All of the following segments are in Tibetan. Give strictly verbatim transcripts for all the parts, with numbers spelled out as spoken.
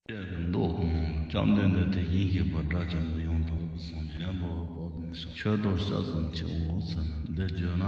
ཅེས་མདོ་གང་། བཅོམ་ལྡན་འདས་དེ་བཞིན་གཤེགས་པ་དགྲ་བཅོམ་པ་ཡང་དག་པར་བཟུང་། མགོན་པོ་བ་དུ་མ་ཤོང་། ཁྱོད་དོ་ཤ་ཟ་མཆིའོ་ཟེར་ན། འདི་བརྗོད་ན་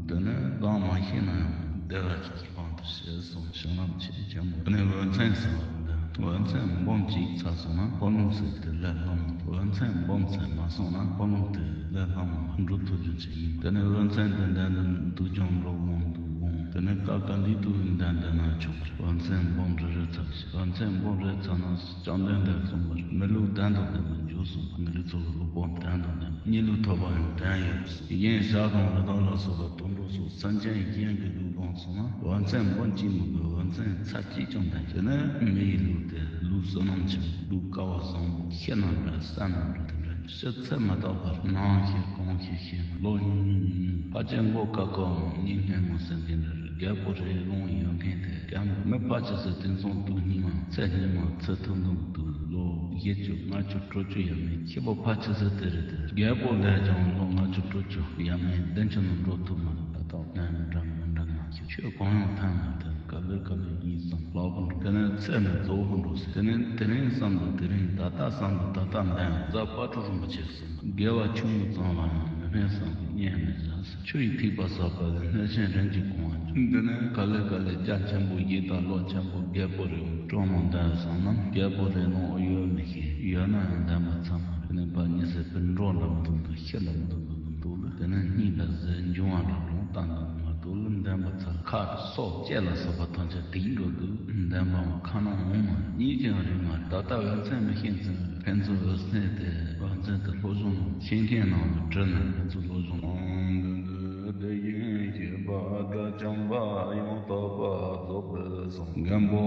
དེ་ནི་གང་མ་ཤེས་ན་ཡང་བདེ་བ་ཅིག་གི་དབང་དུ་བྱས་སོ། བྱིན་རླབས་ཆེས་ཆེན་པོ། དེ་ནི་འོད་མཚན་ཟེར་བ་འདི། འོད་མཚན་སྦོམ་གཅིག་ཚ་སོང་ན་ཕོ་ལོང་ཟེར་དེ་ལས་སླ་མོ། འོད་མཚན་སྦོམ་ཚད་མ་སོང་ན་ཕོ་ལོང་དེ་ལས་སླ་མོ་འགྲུབ་ཐུབ་རྒྱུ་ཅིག་ཡིན། དེ་ནི་འོད་མཚན་དེ་འདྲ་འདི་འདུག་ཀྱང་འགྲོ་འོང་འདུག་འོང་། དེ་ནི་ཀ་ཀ་འདི་དུ་འདྲ་འདྲ་ན་ཆོག་གི། འོད་མཚན་སྦོམ་རེ་རེ་ཚ་ཞིག་འོད་མཚན་སྦོམ་རེ་ཚ་ན། བཅོམ་ལྡན་འདས་གསུངས་པར། མི་ལུས་ལྡན་དང་ལྡན་པར་འགྱུར་གསུངས་པ། ང་རང་ཚོ་ལུས་པོ་ལྡན་དང་ལྡན་པ། གཉིས་ལུས་ཐོབ་པ་ཡང་ལྡན་ཡོད་གསུངས། གཞན་ཞག་དང་རི་དྭགས་ལ་སོགས་པ་དུད་འགྲོ་སོགས་སེམས་ཅན་གཞན་གྱི་ལུས་སྦོམ་སོང་ན་འོད་མཚན་སྦོམ་གཅིག་མི་དགོས། འོད་མཚན་ཚ་གཅིག་ཀྱང་ལྡན། དེ་ནི་མི་ཡི་ལུས་དེ་ལུས་བསོད་ནམས་ཆེན་པོ། ལུས་སྐལ་བ་བཟང་པོ། ཤེད་ནང་འདྲ་སེམས་ནང་འདྲ་དེ་འདྲ་ཕྱི་ཚེ་མ་དག་པར་ནང་ཤེས་གང་ཤེས་ཤེས་ལོ་ཉུང་ཉུང་ཉུང་ཕལ་ཆེར་མགོ་ཀ་ཀ་འོང་སྙིང་ངན་ངོ་ཟེར་མཁན་འདྲ་རེད། རྒད་པོ་རེད་ལོང་ཡོད་མཁན་དེ་རྒན་མི་ཕལ་ཆེར་ཟེར་དེང་སང་དུས་སྙིགས་མ་ཚེ་སྙིགས་མ་ཚེ་ཐུང་ཐུང་དུ་ལོ་བཞི་བཅུ་ལྔ་བཅུ་དྲུག་ཅུ་ཡས་མས་ཁྱི་པོ་ཕལ་ཆེར་ཟེར་དེ་རེད་དེ། རྒད་པོ་ལས་ཀྱང་ལོ་ལྔ་བཅུ་དྲུག་ཅུ་ཡས་མས་བདུན་ཅུ་ནང་འགྲོ་ཐུབ་མ་རེད། ད་དག་ནས་འདྲ་མི་འདྲ་ང་ཁྱོད་གང་ཡང་ཐང་མ་ཐང་ག་ལེར་ག་ལེར་ཡིན་བསམ་ལག་པོ་འགྲོ། དེ་ནས་ཚེ་ནི་རྫོགས་པོ་འགྲོ་ཟེར། དེ་ནས་དེ་རིང་བསམ་དུ་དེ་རིང་ད་ལྟ་བསམ་དུ་ད་ལྟ་འདན་རྫ་དཔལ་སྤྲུལ་རིན་པོ་ཆེ་གསུངས། དགེ་བ་ཆུང་ངུ་ཙམ་ལ་ཡང་མི་ཕན་བསམ་དུ་གཉེན་མི་བཟང་ཟེར། ཆུ་ཡི་ཐིགས་པ་ཟག་པ་ལས་སྣོད་ཆེན་རིམ་གྱིས་གང་བར་འགྱུར། འདི་ནས་ག་ལེ་ག་ལེ་རྒྱ་ཆེན་པོ་ཡི་དྭགས་ལོ་ཆེན་པོ་རྒད་པོ་རེད། སྤྲང་མོ་འདན་བསམ་ན་རྒད་པོ་རེད་ནོ་ཡོད་མི་ཤེས། ཡོད་ན་ཡང་འདན་པ་ཚང་མ་རེད། ནི་པ་གཉིས་སེ་པིན་འགྲོ་འདྲ་མི་འདུག་འདུག་ཤི་འདྲ་མི་འདུག་འདུག་འདུག་ལ། དེ་ནས་སྙིང་ལ་ཟས་འབྱུང་བ་འདྲ་ལོང་བཏང་འདུག་མ་འདུག་ལ། འདན་པ་ཚ་ཁ་སོགས་ལྕེ་ལ་སོགས་པ་ཐམས་ཅད་དེ་འགྲོ་འདུག་འདན་པའང་ཁ་ནང་འོང་མ་གཉིས་ཀྱང་རིག་མ་རེད། ད་ལྟ་འོད་མཚན་མི་ཤེས་ཚུལ་ཕན་ཚུན་འོད་མཚན་དེ་འོད་མཚན་དེ་བློ་སྦྱོང་ཤེས་མཁན་ནང་དུ་དྲིལ་ནས་ཕན་ཚུན་བློ་སྦྱོང་། དེ་བཞིན་གཤེགས་པ་དགྲ་བཅོམ་པ་ཡང་དག་པར་རྫོགས་པའི་སངས། མགོན་པོ་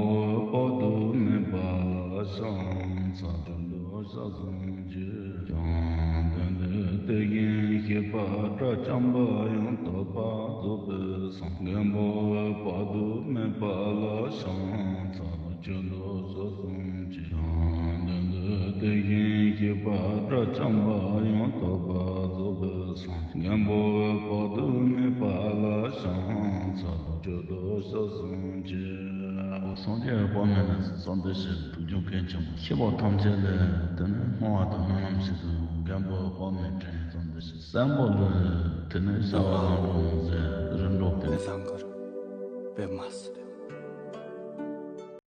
དཔག་ཏུ་མེད་པ་ལ་ཕྱག་འཚལ་ལོ། ཕྱག་འཚལ་ལོ། ཕྱག་འཚལ་ལོ། བཅོམ་ལྡན་འདས་དེ་བཞིན་གཤེགས་པ་དགྲ་བཅོམ་པ་ཡང་དག་པར་རྫོགས་པའི་སངས། མགོན་པོ་དཔག་ཏུ་མེད་པ་ལ་ཕྱག་འཚལ་ལོ། ཕྱག་འཚལ་ལོ། ཕྱག་འཚལ་ལོ། བཅོམ་ལྡན་འདས་དེ་བཞིན་གཤེགས་པ་དགྲ་བཅོམ་པ་ཡང་དག་པར་རྫོགས་པའི་སངས། མགོན་པོ་དཔག་ཏུ་མེད་པ་ལ་ཕྱག་འཚལ་ལོ། ཕྱག་འཚལ་ལོ། ཕྱག་འཚལ་ལོ། སངས་རྒྱས་དཔག་མེད་ལ་གསོལ་འདེབས་ཞུ། ཐུགས་སྐྱོང་མཁན་ཆེན་པོ་ཤི་བ་ཐམས་ཅད་ལས་དེ་ནི་བསྔོ་བ་དང་སྨོན་ལམ་ཞིག་ཏུ་མགོན་པོ་དཔག་མེད་དྲན་གསོལ་འདེབས་ཞུ། བསམ་པོ་ལ་དེ་ནི་བྱ་བ་ལམ་འགྲོ་མི་ཟེར་རིམ་གྲོ་དེ་ནི་ཟངས་དཀར་པདྨ་སི།